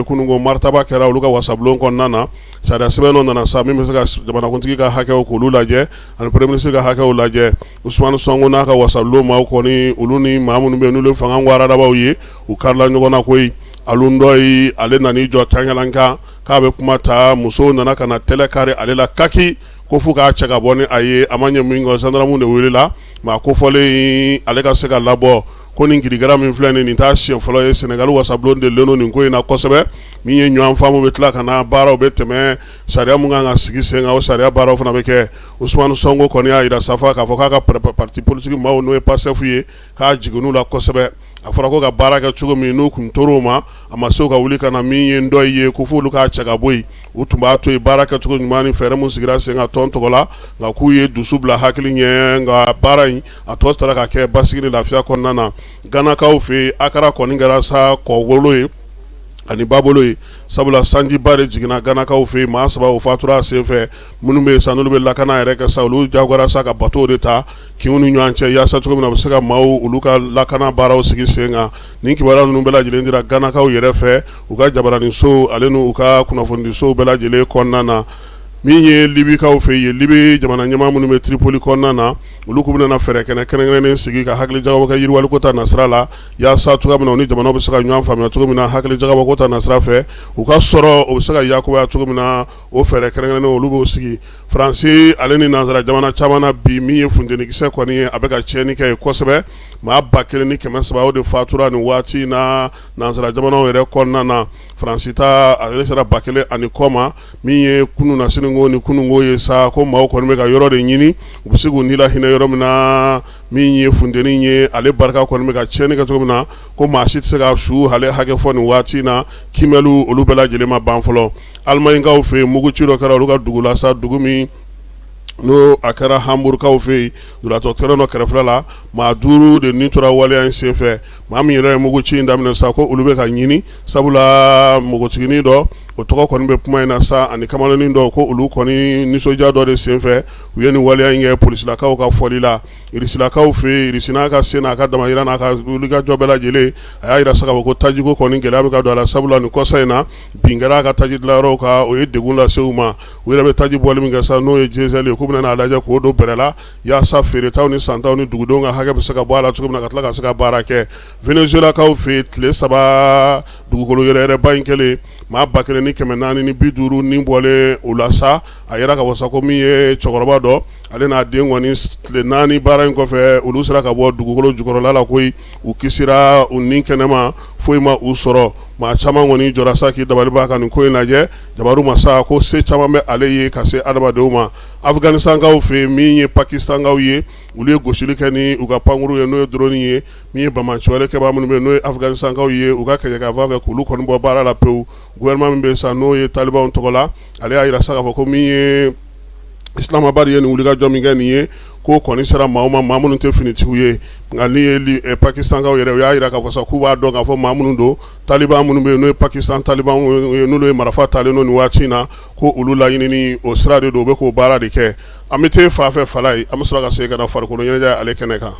Kununko maritaba kɛra olu ka wasabulon kɔnɔna na, sariya sɛbɛn dɔ nana sa min bɛ se ka jamanakuntigi ka hakɛw k'olu lajɛ ani premier ministre ka hakɛw lajɛ. Usumani Sɔnko n'a ka wasabulon maaw kɔni, olu ni maa minnu bɛ yen n'olu ye fanga warabaw ye, u karila ɲɔgɔn na koyi. Alu Ndɔyi, ale nan'i jɔ kankalankan k'a bɛ kuma ta, musow nana ka na tɛlɛ kari ale la kaki ko fo k'a cɛ ka bɔ ni a ye. A ma ɲɛ min kɔ, gendarme de welela maa kofɔlen ale ka se ka labɔ. Ko nin kirikara min filɛ nin t'a siɲɛ fɔlɔ ye. Sɛnɛgali wasabulon delilen don nin ko in na kosɛbɛ. Min ye ɲɔgɔn faamu bɛ tila ka na, baaraw bɛ tɛmɛ, sariya min kan ka sigi sen kan, o sariya baaraw fana bɛ kɛ. Usumani Sɔnko kɔni y'a jira safa k'a fɔ k'a ka parti politique maaw, n'o ye Pastef ye, k'a jiginn'u la kosɛbɛ. A fɔra ko ka baara kɛ cogo min, n'u tun tor'o ma, a ma se ka wuli ka na min ye Ndɔyi ye ko f'olu k'a cɛ ka bɔ yen. U tun b'a to yen baara kɛcogo ɲuman ni fɛɛrɛ min sigira sen kan tɔn tɔgɔ la, nka k'u ye dusu bila hakili ɲɛ, nka baara in a tɔ taara ka kɛ basigi ni lafiya kɔnɔna na. Ganakaw fɛ yen, Akara kɔni kɛra sa kɔwolo ye ani babolo ye, sabula sanjiba de jiginna Ganakaw fɛ yen. Maa 3, o fatura a senfɛ. Minnu bɛ yen sa, n'olu bɛ lakana yɛrɛ kɛ sa, olu jagoyara sa ka bateau de ta kinw ni ɲɔgɔn cɛ, yaasa cogo min na u bɛ se ka maaw olu ka lakana baaraw sigi sen kan. Nin kibaruya ninnu bɛɛ lajɛlen dira Ganakaw yɛrɛ fɛ u ka jabaraninsow ale n'u ka kunnafonidisow bɛɛ lajɛlen kɔnɔna na. Min ye Libikaw fɛ yen, Libi jamana ɲɛmaa minnu bɛ Tripoli kɔnɔna na, olu k'u bɛna fɛɛrɛ kɛnɛ kɛrɛnkɛrɛnnen sigi ka hakili jagabɔ kɛ yiriwaliko ta nasira la, yaasa cogoya min na u ni jamanaw bɛ se ka ɲɔgɔn faamuya cogo min na hakili jagabɔko ta nasira fɛ, u ka sɔrɔ o bɛ se ka yakubaya cogo min na. O fɛɛrɛ kɛrɛnkɛrɛnnen, olu b'o sigi. Faransi ale ni nansara jamana caman na bi, min ye funtenikisɛ kɔni ye, a bɛ ka tiɲɛni kɛ yen kosɛbɛ. Maa 1300, o de fatura nin waati in na nansara jamanaw yɛrɛ kɔnɔna na. Faransi ta, ale sera 1000 ani kɔ ma. Min ye kunun na siniko ni kununko ye sa, ko maaw kɔni bɛ ka yɔrɔ de ɲini u bɛ se k'u ni lahinɛ yɔrɔ min na. Min ye funteni ye, ale barika kɔni bɛ ka tiɲɛni kɛ cogo min na, ko maa si tɛ se ka su ale hakɛ fɔ nin waati in na. Kiimɛliw, olu bɛɛ lajɛlen ma ban fɔlɔ. Alimaɲikaw fɛ yen, muguci dɔ kɛra olu ka dugu la sa, dugu min n'o a kɛra Hamburgkaw fɛ yen, lujuratɔ terrain dɔ kɛrɛfɛ la, maa 5 de ni tora waleya in senfɛ. Maa min yɛrɛ ye muguci in daminɛ sa, ko olu bɛ ka ɲini, sabula npogotiginin dɔ, o tɔgɔ kɔni bɛ kuma in na sa, ani kamalennin dɔ, ko olu kɔni nisɔndiya dɔ de senfɛ u ye nin waleya in kɛ, polisilakaw ka fɔli la. Irisilakaw fɛ yen, Irisi n'a ka se n'a ka damayira n'a ka wulikajɔ bɛɛ lajɛlen, a y'a jira sa k'a fɔ ko tajiko kɔni gɛlɛya bɛ ka don a la, sabula nin kɔsa in na, bin kɛra a ka taji dilanyɔrɔw kan, o ye degun lase u ma. U yɛrɛ bɛ taji bɔli min kɛ sa, n'o ye diesel ye, k'u bɛna n'a lajɛ k'o don bɛrɛ la, yaasa feeretaw ni santaw ni dugudenw ka hakɛ bɛ se ka bɔ a la cogo min na, ka tila ka se ka baara kɛ. Venezuelakaw fɛ yen, tile 3 dugukolo yɛrɛyɛrɛba in kɛlen, maa 1450 ni bɔlen o la sa. A yɛrɛ ka wasa ko min ye cɛkɔrɔba dɔ, ale n'a den kɔni, tile 4 baara in kɔfɛ, olu sera ka bɔ dugukolo jukɔrɔla la koyi. U kisira, u ni kɛnɛma, foyi ma u sɔrɔ. Maa caman kɔni jɔra sa k'i dabali ban ka nin ko in lajɛ. Jabaru masa ko se caman bɛ ale ye ka se adamadenw ma. Afganistankaw fɛ yen, min ye Pakistankaw ye, olu ye gosili kɛ ni u ka pankuru ye, n'o ye drone ye. Min ye banbaanciwale kɛbaa minnu bɛ, n'o ye Afganistankaw ye, u ka kɛɲɛka fɛ, k'olu kɔni bɔ baara la pewu. Gouvernement min bɛ sa, n'o ye talibanw tɔgɔ la, ale y'a jira sa k'a fɔ ko min ye Islamabad ye nin wulikajɔ min kɛ nin ye, ko kɔni sera maa ma, maa minnu tɛ finitigiw ye. Nka ni ye Pakistankaw yɛrɛ, u y'a jira k'a fɔ sa k'u b'a dɔn k'a fɔ maa minnu don, taliban minnu bɛ yen, n'o ye Pakistan taliban ye, n'olu ye marifa talen don nin waati in na, ko olu laɲinini o sira de don, u bɛ k'o baara de kɛ. An bɛ taa fan fɛ fala ye, an bɛ sɔrɔ ka segin ka na farikolo ɲɛnajɛ ale kɛnɛ kan.